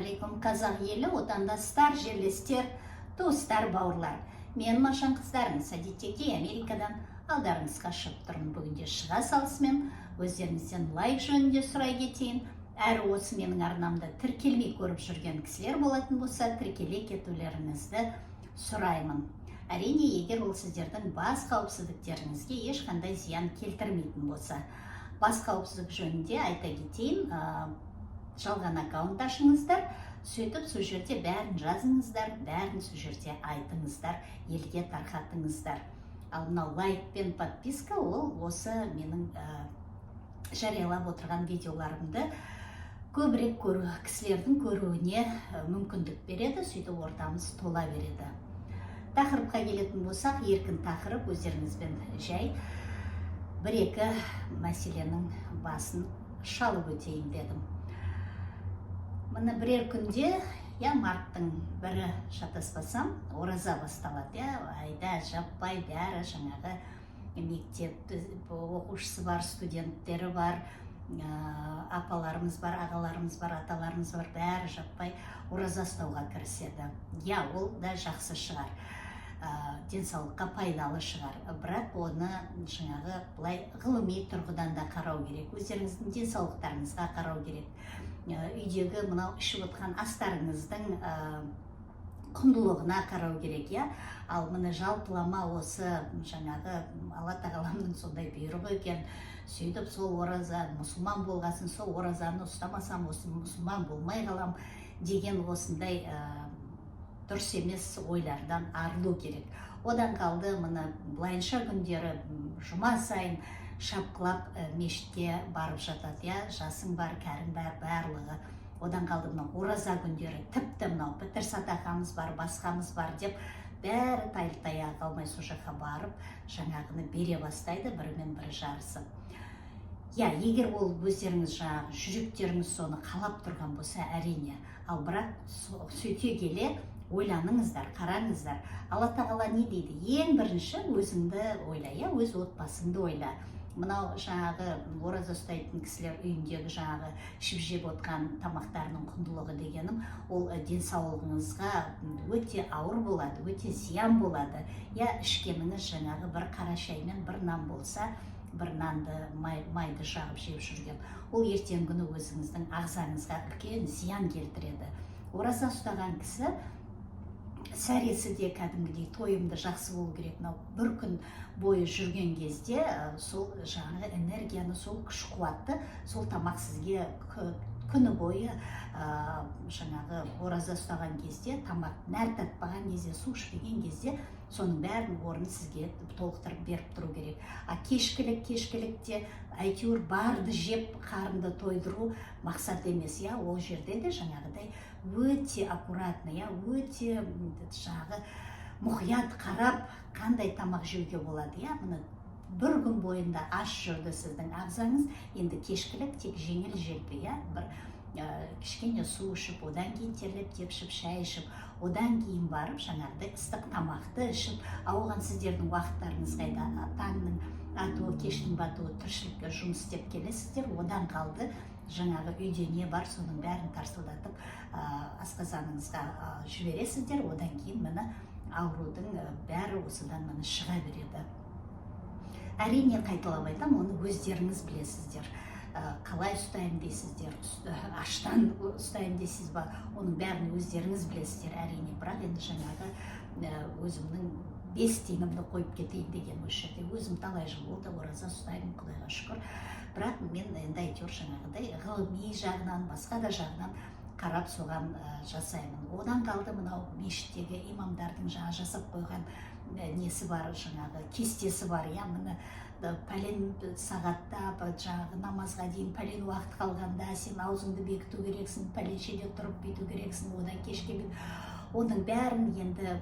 Ассалаумағалейкум, қазақ елі, отандастар, жерлестер, туыстар, бауырлар! Мен, Маржан қыздарыңыз, әдеттегідей Америкадан алдарыңызға шығып тұрмын. Бүгінде шыға салысымен өздеріңізден лайк жөнінде сұрай кетейін. Әрі осы менің арнамды тіркелмей көріп жүрген кісілер болатын болса, тіркеле кетулеріңізді сұраймын. Әрине, егер ол сіздердің бас қауіпсіздіктеріңізге ешқандай зиян келтірмейтін болса. Бас қауіпсіздік жөнінде айта кетейін, жалған аккаунт ашыңыздар, сөйтіп сол жерде бәрін жазыңыздар, бәрін сол жерде айтыңыздар, елге тарқатыңыздар. Ал мынау лайк пен подписка, ол осы менің жариялап отырған видеоларымды көбірек көру, кісілердің көруіне мүмкіндік береді. Сөйтіп ортамыз тола береді. Тақырыпқа келетін болсақ, еркін тақырып, өздеріңізбен жай бір екі мәселенің басын шалып өтейін дедім. Міне, бірер күнде, иә, марттың 1-і, шатаспасам, ораза басталады, иә. Айда жаппай бәрі, жаңағы мектеп оқушысы бар, студенттері бар, апаларымыз бар, ағаларымыз бар, аталарымыз бар, бәрі жаппай ораза ұстауға кіріседі. Иә, ол да жақсы шығар, денсаулыққа пайдалы шығар, бірақ оны жаңағы былай ғылыми тұрғыдан да қарау керек, өздеріңіздің денсаулықтарыңызға қарау керек, үйдегі мынау ішіп отқан астарыңыздың құндылығына қарау керек, иә. Ал міне, жалпылама осы жаңағы Алла тағаламның сондай бұйрығы екен, сөйтіп сол ораза, мұсылман болғасын, сол оразаны ұстамасам, осы мұсылман болмай қалам деген осындай дұрыс емес ойлардан арылу керек. Одан қалды, мына былайынша күндері жұма сайын шапқылап мешітке барып жатады, иә, жасың бар, кәрің бар, барлығы. Одан қалды, мынау ораза күндері тіпті мынау пітір садақамыз бар, басқамыз бар деп, бәрі тай таяғы қалмай сол жаққа барып, жаңағыны бере бастайды, бірімен бірі жарысып. Иә, егер ол өздеріңіз жаңағы жүректеріңіз соны қалап тұрған болса, әрине. Ал бірақ сөйте келе ойланыңыздар, қараңыздар, Алла тағала не дейді? Ең бірінші өзіңді ойла, иә, өз отбасыңды ойла. Мынау жаңағы ораза ұстайтын кісілер үйіндегі жаңағы ішіп жеп отқан тамақтарының құндылығы дегенім, ол денсаулығыңызға өте ауыр болады, өте зиян болады, иә. Ішкеніңіз жаңағы бір қара шаймен бір нан болса, бір нанды майды жағып жеп жүрген, ол ертеңгі күні өзіңіздің ағзаңызға үлкен зиян келтіреді. Ораза ұстаған кісі сәресі де кәдімгідей тойымды, жақсы болу керек. Мынау бір күн бойы жүрген кезде сол жаңағы энергияны, сол күш қуатты сол тамақ сізге күні бойы, жаңағы ораза ұстаған кезде, тамақ нәр татпаған кезде, су ішпеген кезде, соның бәрін орнын сізге толықтырып беріп тұру керек. А кешкілікте әйтеуір барды жеп, қарынды тойдыру мақсат емес, иә. Ол жерде де жаңағыдай өте аккуратно, иә, өте жаңағы мұқият қарап, қандай тамақ жеуге болады, иә. Міне, бір күн бойында аш жүрді сіздің ағзаңыз, енді кешкілік тек жеңіл желпі, иә, бір кішкене су ішіп, одан кейін терлеп тепшіп шай ішіп, одан кейін барып жаңағыдай ыстық тамақты ішіп. А оған сіздердің уақыттарыңыз қайда? Таңның атуы, кештің батуы тіршілікке жұмыс істеп келесіздер. Одан қалды, жаңағы үйде не бар, соның бәрін тарсылдатып асқазаныңызға жібересіздер. Одан кейін, міне, аурудың бәрі осыдан, міне, шыға береді. Әрине, қайталап айтамын, оны өздеріңіз білесіздер. Қалай ұстаймын дейсіздер, аштан ұстаймын дейсіз ба, оның бәрін өздеріңіз білесіздер, әрине. Бірақ енді жаңағы өзімнің бес тиынымды қойып кетейін деген осы жерде. Өзім талай жыл болды ораза ұстаймын, құдайға шүкір. Бірақ мен енді әйтеуір жаңағыдай ғылыми жағынан, басқа да жағынан қарап, соған жасаймын. Одан қалды, мынау мешіттегі имамдардың жаңа жасап қойған несі бар, жаңағы кестесі бар, иә. Міне, пәлен сағатта, жаңағы намазға дейін пәлен уақыт қалғанда сен аузыңды бекіту керексің, пәленшеде тұрып бүйту керексің, одан кешке оның бәрін енді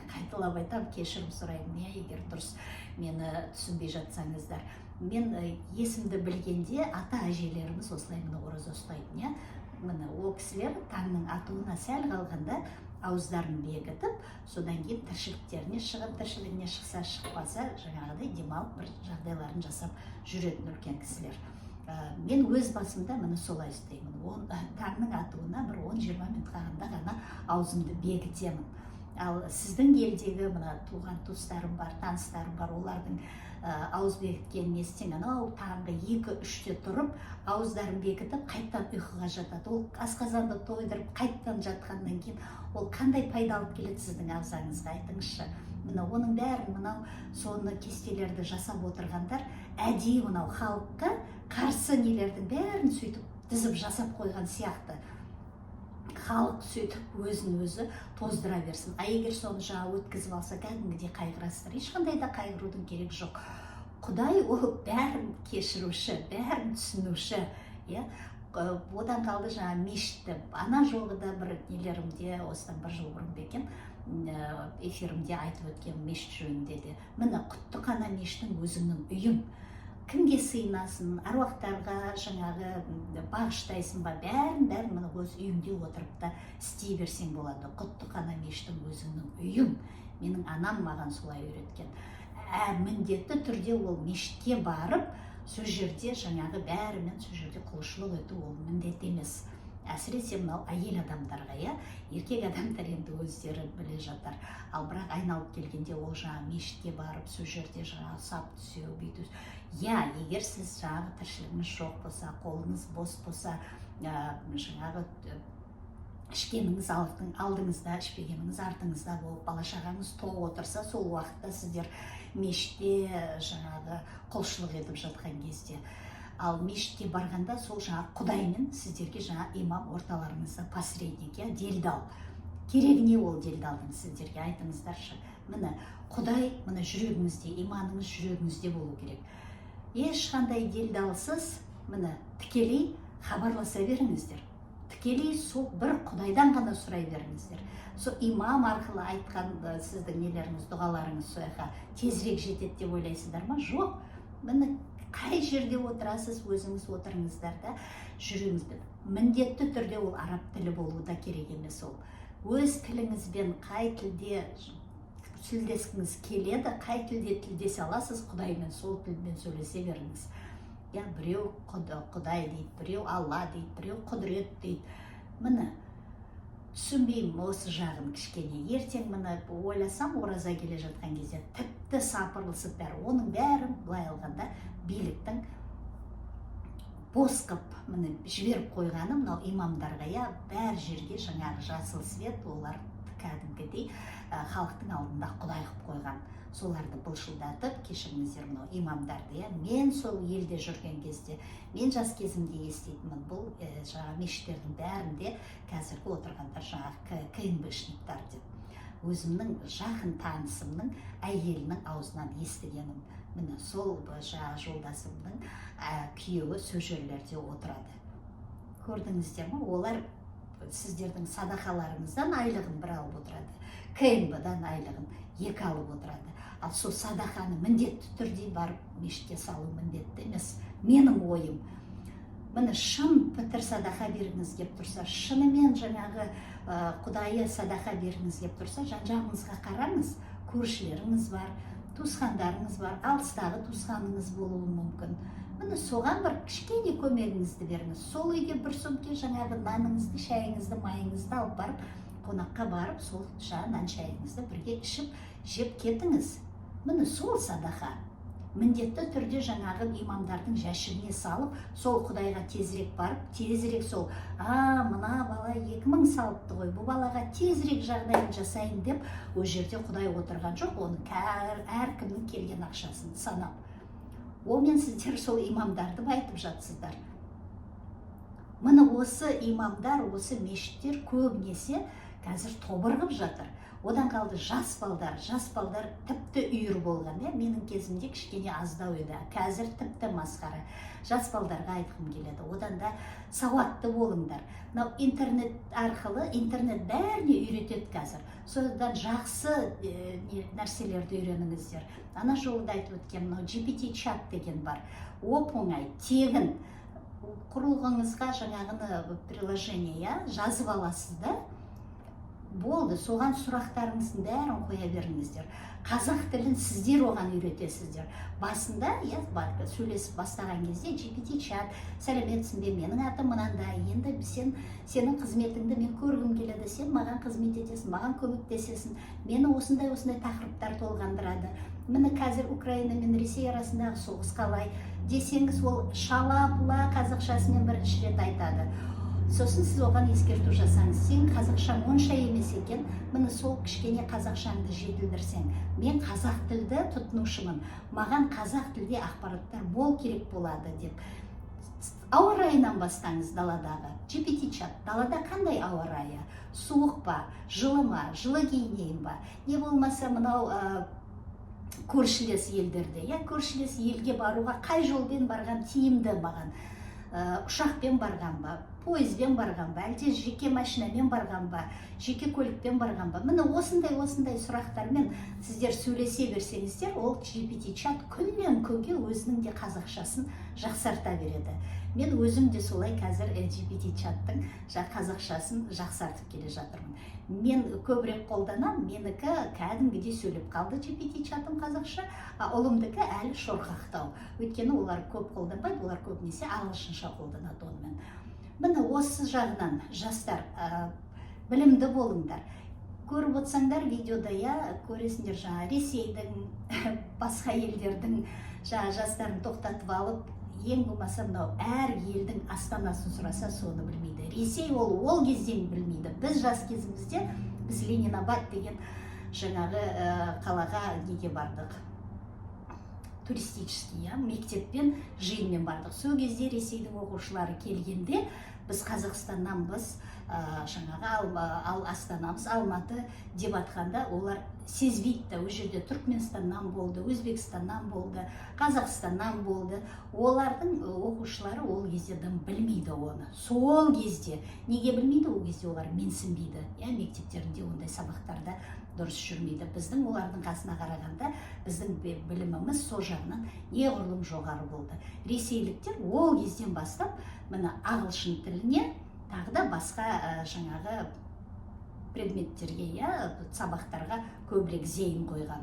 қайталап айтамын, кешірім сұраймын, иә, егер дұрыс мені түсінбей жатсаңыздар. Мен есімді білгенде ата әжелеріміз осылай, міне, ораза ұстайтын, иә. Міне, ол кісілер таңның атуына сәл қалғанда ауыздарын бекітіп, содан кейін тіршіліктеріне шығып, тіршілігіне шықса, шықпаса, жаңағыдай демалып, бір жағдайларын жасап жүретін үлкен кісілер. Мен өз басымда міне солай істеймін. Таңның атуына бір 10-20 минут қалғанда ғана аузымды бекітемін. Ал сіздің елдегі мына туған туыстарым бар, таныстарым бар, олардың ауыз бекіткенін естісең, анау таңғы 2-3-те тұрып, ауыздарын бекітіп, қайтадан ұйқыға жатады. Ол асқазанды тойдырып, қайтадан жатқаннан кейін ол қандай пайда алып келеді сіздің ағзаңызға, айтыңызшы? Міне, оның бәрін мынау соны кестелерді жасап отырғандар әдейі мынау халыққа қарсы нелердің бәрін сөйтіп тізіп жасап қойған сияқты. Халық сөйтіп өзін өзі тоздыра берсін. А егер соны жаңа өткізіп алса, кәдімгідей қайғырасыздар. Ешқандай да қайғырудың керегі жоқ. Құдай ол бәрін кешіруші, бәрін түсінуші, иә. Одан қалды жаңа мешітті. Ана жолы да бір нелерімде, осыдан бір жыл бұрын ба екен, эфирімде айтып өткен мешіт жөнінде де. Міне, құтты қана мешітің өзіңнің үйің. Кімге сыйынасың, аруақтарға жаңағы бағыштайсың ба, бәрін бәрін міне өз үйіңде отырып та істей берсең болады. Құтты қана мешітің өзіңнің үйің. Менің анам маған солай үйреткен. Міндетті түрде ол мешітке барып, сол жерде жаңағы бәрімен сол жерде құлшылық ету ол міндет емес, әсіресе мынау әйел адамдарға, иә. Еркек адамдар енді өздері біле жатар. Ал бірақ айналып келгенде ол жаңағы мешітке барып, сол жерде жаңағы сап түзеу, бүйту, иә. Егер сіз жаңағы тіршілігіңіз жоқ болса, қолыңыз бос болса, жаңағы ішкеніңіз алдыңызда, ішпегеніңіз артыңызда болып, бала шағаңыз тоқ отырса, сол уақытта сіздер мешітте жаңағы құлшылық етіп жатқан кезде, ал мешітке барғанда сол жаңағы құдаймен сіздерге жаңа имам орталарыңызда посредник, иә, делдал. Керегі не ол делдалдың сіздерге, айтыңыздаршы? Міне, құдай міне жүрегіңізде, иманыңыз жүрегіңізде болу керек. Ешқандай делдалсыз міне тікелей хабарласа беріңіздер, тікелей сол бір құдайдан ғана сұрай беріңіздер. Сол имам арқылы айтқан сіздің нелеріңіз, дұғаларыңыз сол жаққа тезірек жетеді деп ойлайсыздар ма? Жоқ. Міне, қай жерде отырасыз, өзіңіз отырыңыздар да, жүрегіңізбен. Міндетті түрде ол араб тілі болуы да керек емес. Ол өз тіліңізбен қай тілде тілдескіңіз келеді, қай тілде тілдесе аласыз құдаймен, сол тілмен сөйлесе беріңіз, иә. Біреу құдай дейді, біреу алла дейді, біреу құдірет дейді. Міне, түсінбеймін осы жағын кішкене. Ертең, міне, ойласам, ораза келе жатқан кезде тіпті сапырылысып бәрі, оның бәрін былай алғанда биліктің бос қып міне жіберіп қойғаны мынау имамдарға, иә. Бәр жерге жаңағы жасыл свет. Олар кәдімгідей халықтың алдында құдай қылып қойған соларды былшылдатып, кешіріңіздер, мынау имамдарды, иә. Мен сол елде жүрген кезде, мен жас кезімде еститінмін, бұл жаңағы мешіттердің бәрінде қазіргі отырғандар жаңағы КНБшниктар деп. Өзімнің жақын танысымның әйелінің аузынан естігенім. Міне, сол жаңағы жолдасымның күйеуі сол жерлерде отырады, көрдіңіздер ма? Олар сіздердің садақаларыңыздан айлығын бір алып отырады, КНБ дан айлығын екі алып отырады. Ал сол садақаны міндетті түрде барып мешітке салу міндетті емес, менің ойым. Міне, шын пітір садақа бергіңіз келіп тұрса, шынымен жаңағы құдайы садақа бергіңіз келіп тұрса, жан жағыңызға қараңыз. Көршілеріңіз бар, туысқандарыңыз бар, алыстағы туысқаныңыз болуы мүмкін. Міне, соған бір кішкене көмегіңізді беріңіз. Сол үйге бір сөмке жаңағы наныңызды, шайыңызды, майыңызды алып барып, қонаққа барып, сол жаңағы нан шайыңызды бірге ішіп жеп кетіңіз. Міне, сол садақа. Міндетті түрде жаңағы имамдардың жәшігіне салып, сол құдайға тезірек барып, тезірек сол а мына бала 2000 салыпты ғой, бұл балаға тезірек жағдайын жасайын деп, ол жерде құдай отырған жоқ оның әркімнің келген ақшасын санап. Онымен сіздер сол имамдарды айтып жатсыздар. Міне, осы имамдар, осы мешіттер көбінесе қазір тобырғып жатыр. Одан қалды жас балдар. Жас балдар тіпті үйір болған, иә. Менің кезімде кішкене аздау еді, қазір тіпті масқара. Жас балдарға айтқым келеді: одан да сауатты болыңдар. Мынау интернет арқылы, интернет бәріне үйретеді қазір, содан жақсы нәрселерді үйреніңіздер. Ана жолы да айтып өткен, мынау GPT чат деген бар, оп оңай, тегін. Құрылғыңызға жаңағыны приложение, иә, жазып аласыз да. Болды, соған сұрақтарыңыздың бәрін қоя беріңіздер. Қазақ тілін сіздер оған үйретесіздер. Басында, иә, сөйлесіп бастаған кезде GPT чат: «Сәлеметсің бе, менің атым мынандай, енді сенің қызметіңді мен көргім келеді, сен маған қызмет етесің, маған көмектесесің, мені осындай осындай тақырыптар толғандырады, міне, қазір Украина мен Ресей арасындағы соғыс қалай?» — десеңіз, ол шала пұла қазақшасымен бірінші рет айтады. Сосын сіз оған ескерту жасаңыз: «Сен қазақшаң онша емес екен, міне, сол кішкене қазақшаңды жетілдірсең, мен қазақ тілді тұтынушымын, маған қазақ тілде ақпараттар мол керек болады», — деп. Ауа райынан бастаңыз. Даладағы GPT чат: «Далада қандай ауа райы, суық па, жылы ма, жылы киінейін ба?» Не болмаса мынау көршілес елдерде, иә, көршілес елге баруға қай жолбен барған тиімді маған, ұшақпен барған ба, пойызбен барған ба, әлде жеке машинамен барған ба, жеке көлікпен барған ба? Міне, осындай осындай сұрақтармен сіздер сөйлесе берсеңіздер, ол GPT чат күннен күнге өзінің де қазақшасын жақсарта береді. Мен өзім де солай қазір GPT чаттың қазақшасын жақсартып келе жатырмын. Мен көбірек қолданамын, менікі кәдімгідей сөйлеп қалды GPT чатым қазақша, а ұлымдікі әлі шорқақтау, өйткені олар көп қолданбайды, олар көбінесе ағылшынша қолданады онымен. Міне, осы жағынан, жастар, білімді болыңдар. Көріп отырсаңдар видеода, иә, көресіңдер, жаңа Ресейдің, басқа елдердің жаңа жастарын тоқтатып алып, ең болмаса мынау әр елдің астанасын сұраса, соны білмейді. Ресей ол кезден білмейді. Біз жас кезімізде біз Ленинабад деген жаңағы қалаға неге бардық, туристический, иә, мектеппен жиынмен бардық. Сол кезде Ресейдің оқушылары келгенде, біз Қазақстаннанбыз, жаңағы ал астанамыз Алматы деп атқанда, олар сезбейді да. Ол жерде Түркменстаннан болды, Өзбекстаннан болды, Қазақстаннан болды. Олардың оқушылары ол кезде дым білмейді оны. Сол кезде неге білмейді? Ол кезде олар менсінбейді, иә, мектептерінде ондай сабақтарда дұрыс жүрмейді. Біздің олардың қасына қарағанда біздің біліміміз сол жағынан неғұрлым жоғары болды. Ресейліктер ол кезден бастап, міне, ағылшын тіліне, тағы да басқа жаңағы предметтерге, иә, сабақтарға көбірек зейін қойған.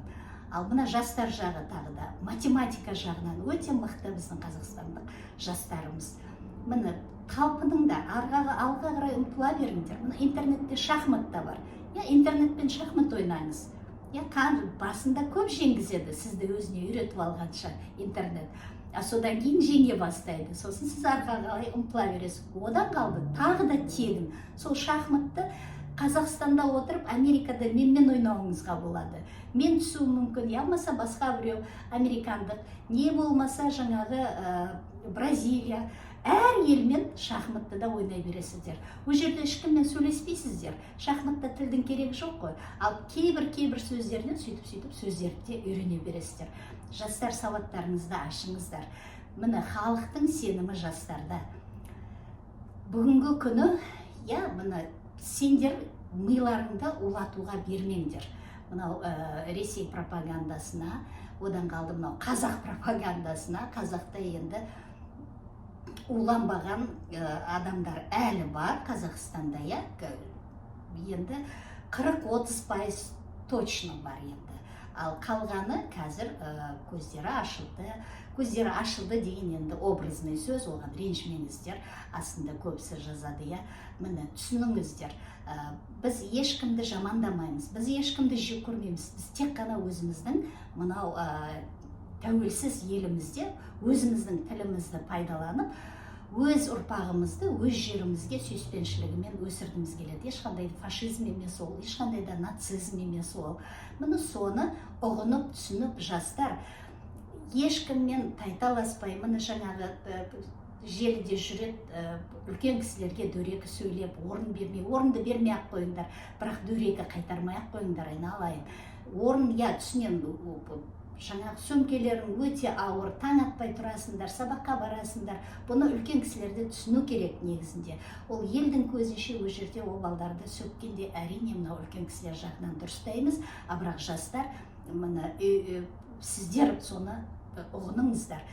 Ал мына жастар жағы тағы да математика жағынан өте мықты біздің қазақстандық жастарымыз. Міне, талпыныңдар, алға қарай ұмтыла беріңдер. Мына интернетте шахмат та бар, иә, интернетпен шахмат ойнаңыз, иә. Басында көп жеңгізеді сізді, өзіне үйретіп алғанша интернет, а содан кейін жеңе бастайды. Сосын сіз арға қарай ұмтыла бересіз. Одан қалды, тағы да тегін сол шахматты Қазақстанда отырып Америкада менімен ойнауыңызға болады. Мен түсуім мүмкін, я болмаса басқа біреу американдық, не болмаса жаңағы Бразилия, әр елмен шахматты да ойнай бересіздер. Ол жерде ешкіммен сөйлеспейсіздер, шахматта тілдің керегі жоқ қой. Ал кейбір кейбір сөздерінен сөйтіп сөйтіп сөздерді де үйрене бересіздер. Жастар, сауаттарыңызды ашыңыздар. Міне, халықтың сенімі жастарда бүгінгі күні, иә. Міне, сендер миларыңды улатуға бермеңдер мынау Ресей пропагандасына, одан қалды мынау қазақ пропагандасына. Қазақта енді уланбаған адамдар әлі бар Қазақстанда, иә, енді 40-30% точно бар енді. Ал қалғаны қазір көздері ашылды. Көздері ашылды деген енді образный сөз, оған ренжімеңіздер, астында көбісі жазады, иә. Міне, түсініңіздер, біз ешкімді жамандамаймыз, біз ешкімді жек көрмейміз. Біз тек қана өзіміздің мынау тәуелсіз елімізде өзіміздің тілімізді пайдаланып, өз ұрпағымызды өз жерімізге сүйіспеншілігімен өсіргіміз келеді. Ешқандай фашизм емес ол, ешқандай да нацизм емес ол. Міне, соны ұғынып, түсініп, жастар, ешкіммен тайталаспай, міне, жаңағы желіде жүреді, үлкен кісілерге дөрекі сөйлеп, орын бермей. Орынды бермей ақ қойыңдар, бірақ дөрекі қайтармай ақ қойыңдар, айналайын. Орын, иә, түсінемін, жаңағы сөмкелерің өте ауыр, таң атпай тұрасыңдар, сабаққа барасыңдар. Бұны үлкен кісілер де түсіну керек негізінде. Ол елдің көзінше ол жерде ол балдарды сөккенде, әрине, мынау үлкен кісілер жағынан дұрыс та емес. А бірақ жастар, міне, сіздер соны ұғыныңыздар.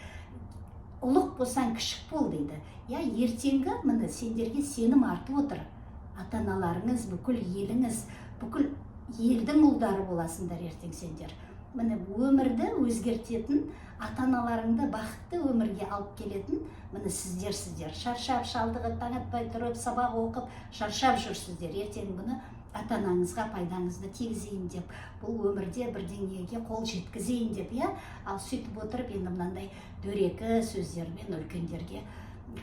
Ұлық болсаң, кішік бол дейді, иә. Ертеңгі, міне, сендерге сенім артып отыр ата аналарыңыз, бүкіл еліңіз, Бүкіл елдің ұлдары боласыңдар ертең сендер. Міне, өмірді өзгертетін, ата аналарыңды бақытты өмірге алып келетін, міне, сіздерсіздер. Шаршап шалдығып, таң атпай тұрып сабақ оқып, шаршап жүрсіздер. Ертең бұны ата анаңызға пайдаңызды тигізейін деп, бұл өмірде бірдеңеге қол жеткізейін деп, иә. Ал сөйтіп отырып, енді мынандай дөрекі сөздермен үлкендерге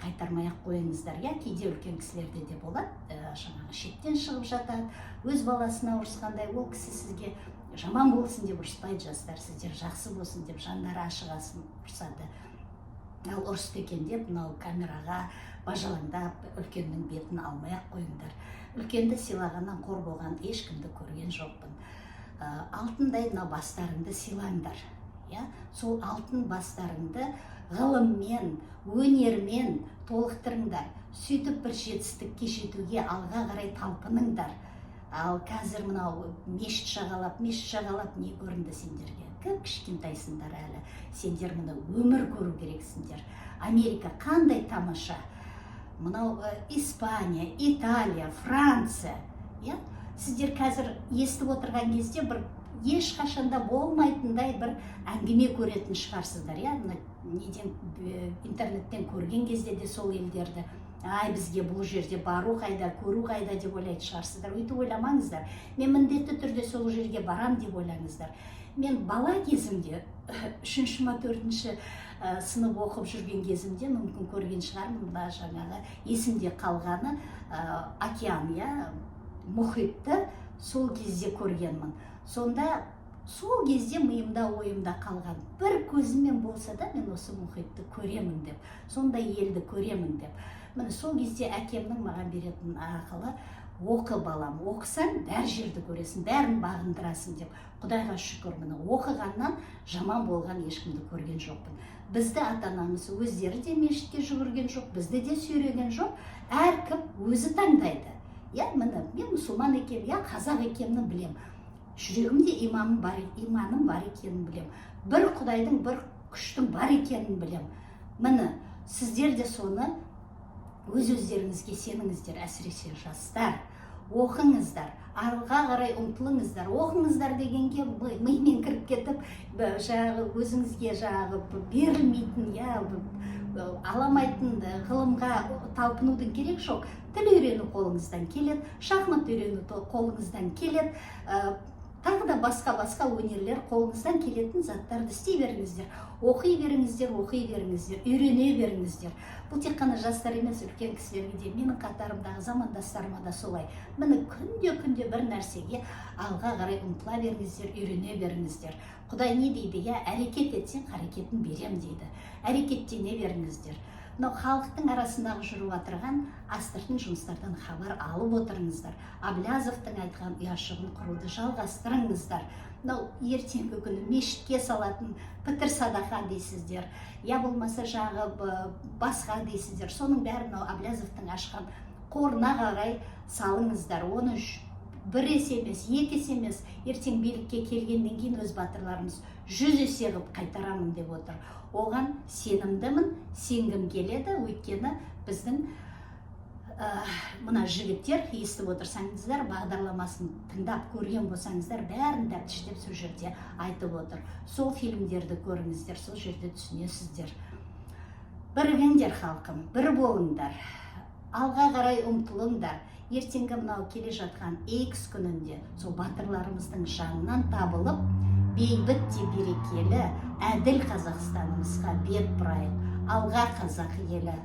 қайтармай ақ қойыңыздар, иә. Кейде үлкен кісілерде де болады, жаңағы шектен шығып жатады, өз баласына ұрысқандай. Ол кісі сізге жаман болсын деп ұрыспайды, жастар, сіздер жақсы болсын деп, жандары ашығасын ұрсады. Ал ұрысты екен деп, мынау камераға бажалаңдап, үлкеннің бетін алмай ақ қойыңдар. Үлкенді сыйлағаннан қор болған ешкімді көрген жоқпын. Алтындай мынау бастарыңды сыйлаңдар, иә. Сол алтын бастарыңды ғылыммен, өнермен толықтырыңдар. Сөйтіп бір жетістікке жетуге алға қарай талпыныңдар. Ал қазір мынау мешіт жағалап, мешіт жағалап не көрінді сендерге? Кіп кішкентайсыңдар әлі сендер. Міне, өмір көру керексіңдер. Америка қандай тамаша, мынау Испания, Италия, Франция, иә. Сіздер қазір естіп отырған кезде бір ешқашанда болмайтындай бір әңгіме көретін шығарсыздар, иә. Мына неден, интернеттен көрген кезде де сол елдерді, ай, бізге бұл жерде бару қайда, көру қайда деп ойлайтын шығарсыздар. Өйтіп ойламаңыздар. Мен міндетті түрде сол жерге барам деп ойлаңыздар. Мен бала кезімде, үшінші ма, төртінші сынып оқып жүрген кезімде, мүмкін, көрген шығармын. Мына жаңағы есімде қалғаны океан, иә, мұхитты сол кезде көргенмін. Сонда сол кезде миымда, ойымда қалған, бір көзіммен болса да мен осы мұхитты көремін деп, сондай елді көремін деп. Міне, сол кезде әкемнің маған беретін ақылы: «Оқы, балам, оқысаң, бәр жерді көресің, бәрін бағындырасың», – деп. Құдайға шүкір, міне, оқығаннан жаман болған ешкімді көрген жоқпын. Бізді ата анамыз өздері де мешітке жүгірген жоқ, бізді де сүйреген жоқ. Әркім өзі таңдайды, иә. Міне, мен мұсылман екенмін, иә, қазақ екенімді білемін, жүрегімде иманым бар, иманым бар екенін білемін, бір құдайдың, бір күштің бар екенін білемін. Міне, сіздер де соны өз өздеріңізге сеніңіздер. Әсіресе жастар, оқыңыздар, алға қарай ұмтылыңыздар. Оқыңыздар дегенге мимен кіріп кетіп, жаңағы өзіңізге жаңағы берілмейтін, иә, аламайтын ғылымға талпынудың керек жоқ. Тіл үйрену қолыңыздан келеді, шахмат үйрену қолыңыздан келеді, тағы да басқа басқа өнерлер, қолыңыздан келетін заттарды істей беріңіздер. Оқи беріңіздер, оқи беріңіздер, үйрене беріңіздер. Бұл тек қана жастар емес, үлкен кісілерге де, менің қатарымдағы замандастарыма да солай. Міне, күнде күнде бір нәрсеге алға қарай ұмтыла беріңіздер, үйрене беріңіздер. Құдай не дейді, иә? Әрекет етсең, қарекетін берем дейді. Әрекеттене беріңіздер. Мынау халықтың арасындағы жүріп отырған астыртын жұмыстардан хабар алып отырыңыздар. Әблязовтың айтқан ұяшығын құруды жалғастырыңыздар. Мынау ертеңгі күні мешітке салатын пітір садақа дейсіздер, я болмаса жағы басқа дейсіздер, соның бәрін мынау Әблязовтың ашқан қорына қарай салыңыздар. Оны бір есе емес, екі есе емес, ертең билікке келгеннен кейін өз батырларымыз 100 есе қылып қайтарамын деп отыр. Оған сенімдімін, сенгім келеді. Өйткені біздің мына жігіттер, естіп отырсаңыздар, бағдарламасын тыңдап көрген болсаңыздар, бәрін тәптіштеп сол жерде айтып отыр. Сол фильмдерді көріңіздер, сол жерде түсінесіздер. Бірігіңдер, халқым, бір болыңдар, алға қарай ұмтылыңдар. Ертеңгі мынау келе жатқан X күнінде сол батырларымыздың жанынан табылып, бейбіт те берекелі, әділ Қазақстанымызға бет бұрайық. Алға, қазақ елі!